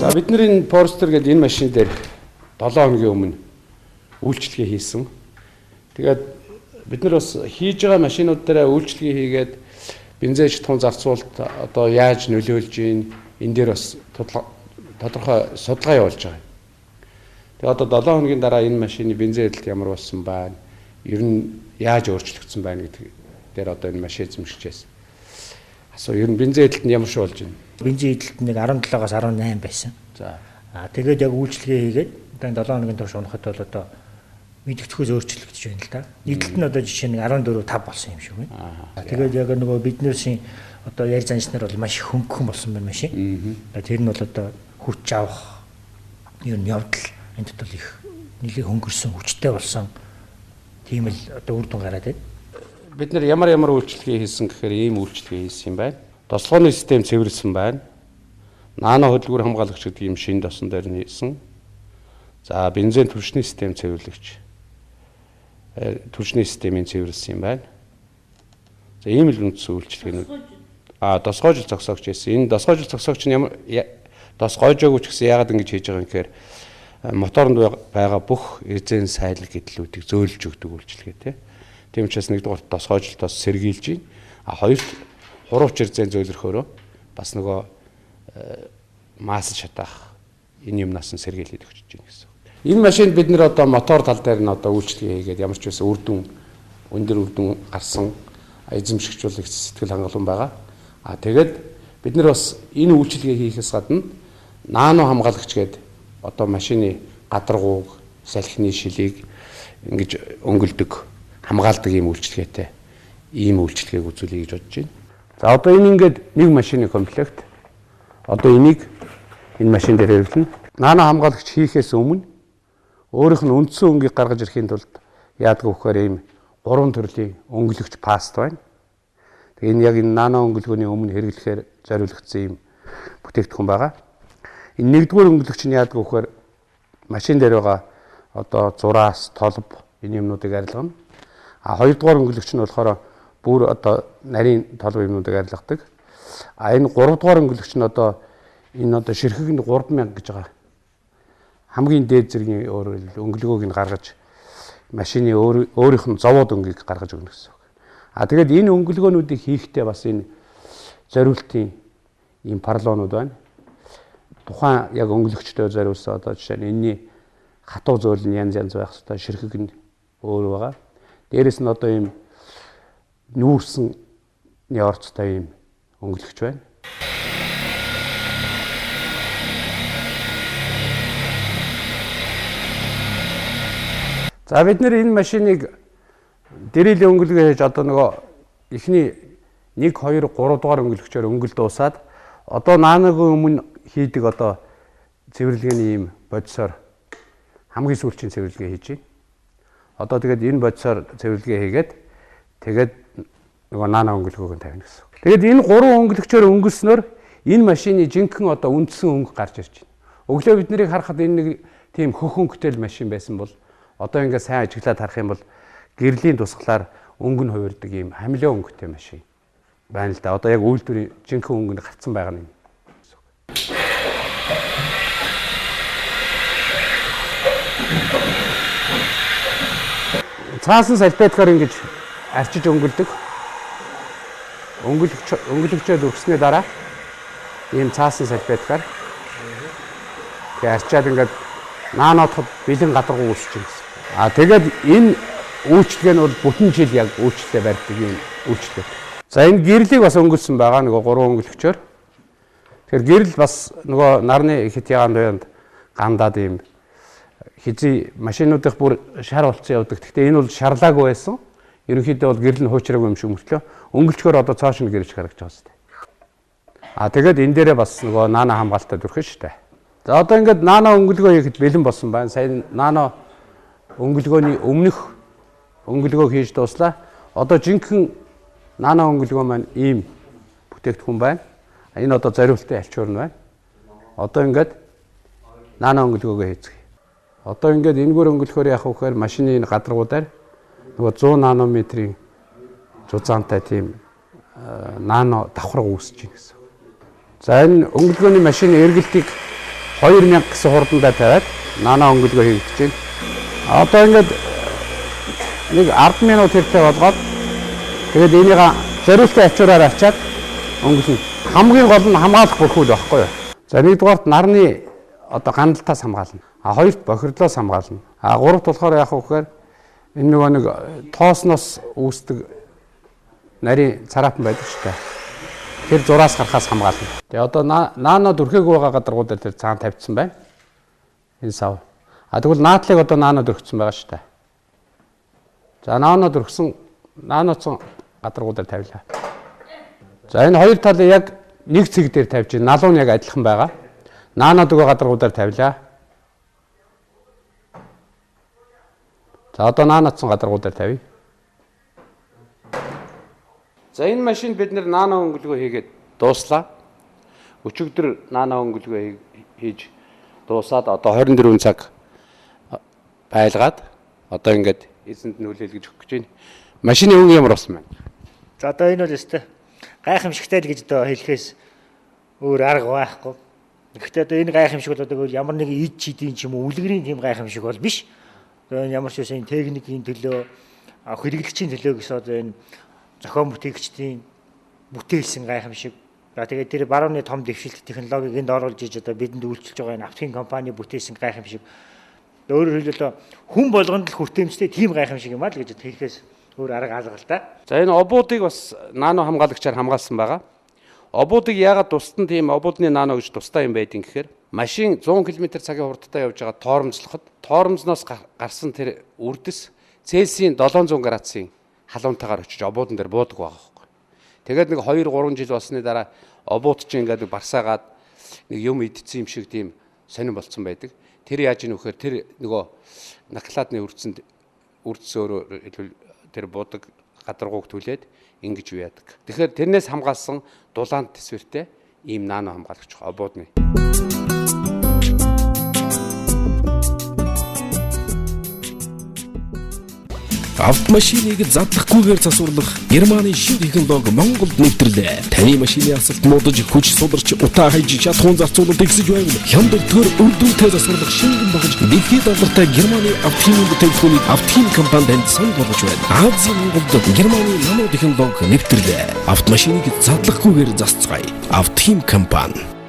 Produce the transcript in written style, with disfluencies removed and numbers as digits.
За бид нар энэ Forester гэдэг энэ машин дээр 7 хоногийн өмнө үйлчилгээ хийсэн. Тэгээд бид нар бас хийж байгаа машинууд дээр үйлчилгээ хийгээд бензин шатахуун зарцуулалт одоо яаж нөлөөлж ийн энэ дээр бас тодорхой судалгаа явуулж байгаа. Тэгээ одоо 7 хоногийн дараа энэ машины бензин эдэлт ямар болсон байна, ер нь яаж өөрчлөгдсөн байна гэдэг дээр одоо энэ машин эзэмшигчээс асуу. Ер нь бензин эдэлт нь ямар шиг болж байна? Бензин эдэлт нэг 17-аас 18 байсан. За. Тэгээд яг үйлчилгээ хийгээд одоо 7 хоногийн турш унахад бол одоо мэдгэцгөөс өөрчлөгдөж байна л да. Нийтлэлт нь одоо жишээ нь 14 5 болсон юм шиг байна. Тэгээд яг нөгөө биднээсийн одоо ярьж заншнаар бол маш хөнгөн болсон байна машин. Тэр нь бол одоо хүч авах ер нь явдал энд бол их нэлээд хөнгөрсөн, хүчтэй болсон тийм л одоо үр дүн гараад байна. Бид нар ямар ямар үйлчилгээ хийсэн гэхээр ийм үйлчилгээ хийсэн юм байна. Тослогооны систем цэвэрлсэн байна. Нано хөдөлгүүр хамгаалагч гэдэг ийм шинэ тосон дээр нь хийсэн. За бензин түлшний систем цэвэрлэгч. Түлшний системийн цэвэрлсэн юм байна. За ийм л үндсэн үйлчилгээнүүд. Тосгойжил зогсоогч хийсэн. Энэ тосгойжил зогсоогч нь ямар тосгойжоогүй ч гэсэн яагаад ингэж хийж байгаа юм гэхээр моторонд байгаа бүх эзэн сайлаг гэдлүүдийг зөөлж өгдөг үйлчилгээ тий. Тийм учраас нэгдүгээр тосгойжилтоос сэргийлж байна. А хоёрт хурууч эрзэн зөөлрөхөөрөө бас нөгөө масс шатаах энэ юмнаас нь сэргийлээд өгч чинь гэсэн. Энэ машинд бид нэр одоо мотор тал дээр нь одоо үйлчилгээ хийгээд ямар ч байсан үр дүн өндөр үр дүн гарсан, эзэмшигч бол их сэтгэл хангалуун байгаа. А тэгээд бид нар бас энэ үйлчилгээ хийхээс гадна нано хамгаалагч гээд одоо машины гадаргууг, салхины шилийг ингэж өнгөлдөг, хамгаалдаг ийм үйлчилгээтэй ийм үйлчилгээг үзүүлье гэж бодож байна. За одоо энэ ингээд нэг машины комплект. Одоо энийг энэ машин дээр хэрэглэнэ. Нано хамгаалагч хийхээс өмнө өөрийнх нь үндсэн өнгийг гаргаж ирэхийн тулд яадаг вэ гэхээр ийм гурван төрлийн өнгөлөгч паст байна. Тэгээ энэ яг энэ нано өнгөлгөөний өмнө хэрэглэхээр зориулагдсан ийм бүтээгдэхүүн байгаа. Энэ нэгдүгээр өнгөлөгч нь яадаг вэ гэхээр машин дээр байгаа одоо зураас, толб энэ юмнуудыг арилгана. А хоёрдугаар өнгөлөгч нь болохоор бүр одоо нарийн толб юмнуудыг арилгадаг. А энэ гуравдугаар өнгөлөгч нь одоо энэ одоо ширхэг нь 3000 гэж байгаа. Хамгийн дээд зэргийн өөр өнгөлгөөг нь гаргаж машины өөрийнх нь зовоод өнгийг гаргаж өгнө гэсэн үг. А тэгээд энэ өнгөлгөөнүүдийг хийхдээ бас энэ зориултын ийм парлонууд байна. Тухайн яг өнгөлөгчдөө зориулсан одоо жишээ нь энэний хатуу зөөл нь янз янз байх хэвээр, ширхэг нь өөр байгаа. Дээрэс нь одоо ийм нүүрсэний орцтой ийм өнгөлөгч байна. За бид нэр энэ машиныг дэрэл өнгөлгөө хийж одоо нөгөө эхний 1 2 3 дугаар өнгөлөгчөөр өнгөл дуусаад одоо наногийн өмнө хийдэг одоо цэвэрлэгээний ийм бодисоор хамгийн сүүлчийн цэвэрлэгээ хийж байна. Одоо тэгээд энэ бодисоор цэвэрлэгээ хийгээд тэгээд нөгөө нано өнгөлгөөг нь тавина гэсэн. Тэгээд энэ гурван өнгөлөгчөөр өнгөлснөөр энэ машины жинхэнэ одоо үндсэн өнгө гарч ирж байна. Өглөө бид нарыг харахад энэ нэг тийм хөх өнгөтэй л машин байсан бол одоо ингээд сайн ажиглаад харах юм бол гэрлийн тусгалаар өнгө нь хувирдаг ийм хамлио өнгөтэй машин байна л да. Одоо яг үйлдвэрийн жинхэнэ өнгө нь гарцсан байгаа юм. Цаасан салфеткаар ингэж арчиж өнгөлдөг. Өнгөлөгчөөд өгснээ дараа ийм цаасан салфеткаар тэгээ арчаад ингээд наанотход бэлэн гадаргуу үүсэж байна гэсэн. А тэгээд энэ үйлчилгээ нь бол бүтэн жил яг үйлчлэлээ барьдаг ийм үйлчилгээ. За энэ гэрлийг бас өнгөлсөн байгаа нөгөө гурван өнгөлөгчөөр. Тэгэхээр гэрэл бас нөгөө нарны хит ягаан дуянд гандаад ийм хизээ машинуудых бүр шар болцсон явдаг. Гэхдээ энэ бол шарлаагүй байсан. Ерөнхийдөө бол гэрэл нь хуучраагүй юм шиг мөртлөө өнгөлчгөр одоо цааш нь гэрэж харагдаж байгаа юм. А тэгээд энэ дээрээ бас нөгөө нано хамгаалалтад өрхөн шүү дээ. За одоо ингээд нано өнгөлгөө хийхэд бэлэн болсон байна. Сая нано өнгөлгөөний өмнөх өнгөлгөө хийж дууслаа. Одоо жинхэнэ нано өнгөлгөө маань ийм бүтээгдэхүүн байна. Энэ одоо зориултын альчуур нь байна. Одоо ингээд нано өнгөлгөөгөө хийцгээе. Одоо ингээд энэгээр өнгөлөхөөр яах вэ гэхээр машины энэ гадаргуудаар нөгөө 100 нанометрийн зузаантай тийм нано давхарга үүсэж байна гэсэн. За энэ өнгөлгөөний машины эргэлтийг 2000 гэсэн хурдандаа тавиад нано өнгөлгөө хийгдэж байна. Одоо ингээд нэг 10 минут хэрэгтэй болгоод тэгээд энийг зориултын ачуураар ачаад өнгөлнө. Хамгийн гол нь хамгаалах бүрхүүл байхгүй юу? За нэгдүгээрт нарны одоо гандалтаас хамгаална. А хоёрт бохирдлоос хамгаална. А гуравт болохоор яах вэ гэхээр энэ нөгөө нэг тоосноос үүсдэг нарийн цараапан байдаг шүү дээ. Тэр зураас гарахаас хамгаална. Тэгээ одоо нано дүрхээгүй байгаа гадаргуу дээр тэр цаана тавьчихсан байна. Энэ сав. А тэгвэл наадлыг одоо нано дүрхсэн байгаа шүү дээ. За нано дүрхсэн наноцсон гадаргуу дээр тавилаа. За энэ хоёр талын яг нэг цэг дээр тавьж байна. Налуу нь яг адилхан байгаа. Нано дүгэ гадаргуу дээр тавилаа. За одоо наноцсон гадаргуу дээр тавья. За энэ машинд бид нэр нано өнгөлгөө хийгээд дууслаа. Өчигдөр нано өнгөлгөө хийж дуусаад одоо 24 цаг байлгаад одоо ингээд эзэнд нь хүлээлгэж өгөх гэж байна. Машины өнгө ямар болсон байна? За одоо энэ бол өстой гайхамшигтай л гэж одоо хэлэхээс өөр арга байхгүй. Гэхдээ одоо энэ гайхамшиг бол одоо ямар нэгэн ид чидийн ч юм уу үлгэрийн тийм гайхамшиг бол биш. Одоо энэ ямар ч үсэн техникийн төлөө хэрэглэгчийн төлөө гэсэн одоо энэ зохион бүтээгчдийн бүтээлсэн гайхамшиг. За тэгээд тэр барууны том дэвшилт технологиг энд оруулж иж одоо бидэнд үйлчилж байгаа энэ автын компани бүтээсэн гайхамшиг. Өөрөөр хэлбэл хүн болгонд л хүртээмжтэй тийм гайхамшиг юм а л гэж хэлэхээс өөр арга алга л да. За энэ обуудыг бас нано хамгаалагчаар хамгаалсан байгаа. Обуудыг яагаад тусдан тийм обуудны нано гэж тусдаа юм байдیں гэхээр машин 100 км цагийн хурдтай явж байгаа тоормзлоход тоормзноос гарсан тэр үрдэс Цельсийн 700 градусын халуунтайгаар очиж обуудан дээр буудаг байгаа байхгүй. Тэгээд нэг 2 3 жил болсны дараа обууд чинь ингээд барсаагаад нэг юм идсэн юм шиг тийм сонин болцсон байдаг. Тэр яаж ийн вэхээр тэр нөгөө накладны үрдэсэнд үрдэс өөрөө тэр буудаг гадаргууг түлээд ингэж үяадаг. Тэгэхээр тэрнээс хамгаалсан дулаан төсвөртэй ийм нано хамгаалагч обуудны. Автомашиныг задлахгүйгээр засварлах Германы шин технологи Монголд нэвтрлээ. Таны машины асалт муудаж, хүч сударч, утаа хайж чадхуун зарцуулалт ихсэж байвал хямд өртгөр үр дүнтэй засварлах шингэн багаж дэлхийд алдартай Германы автохимийн бүтээгдэхүүнийг Автохим компани танд санал болгож байна. Азийн Монголд Германы нано технологи нэвтрлээ. Автомашиныг задлахгүйгээр засцгаая. Автохим компани.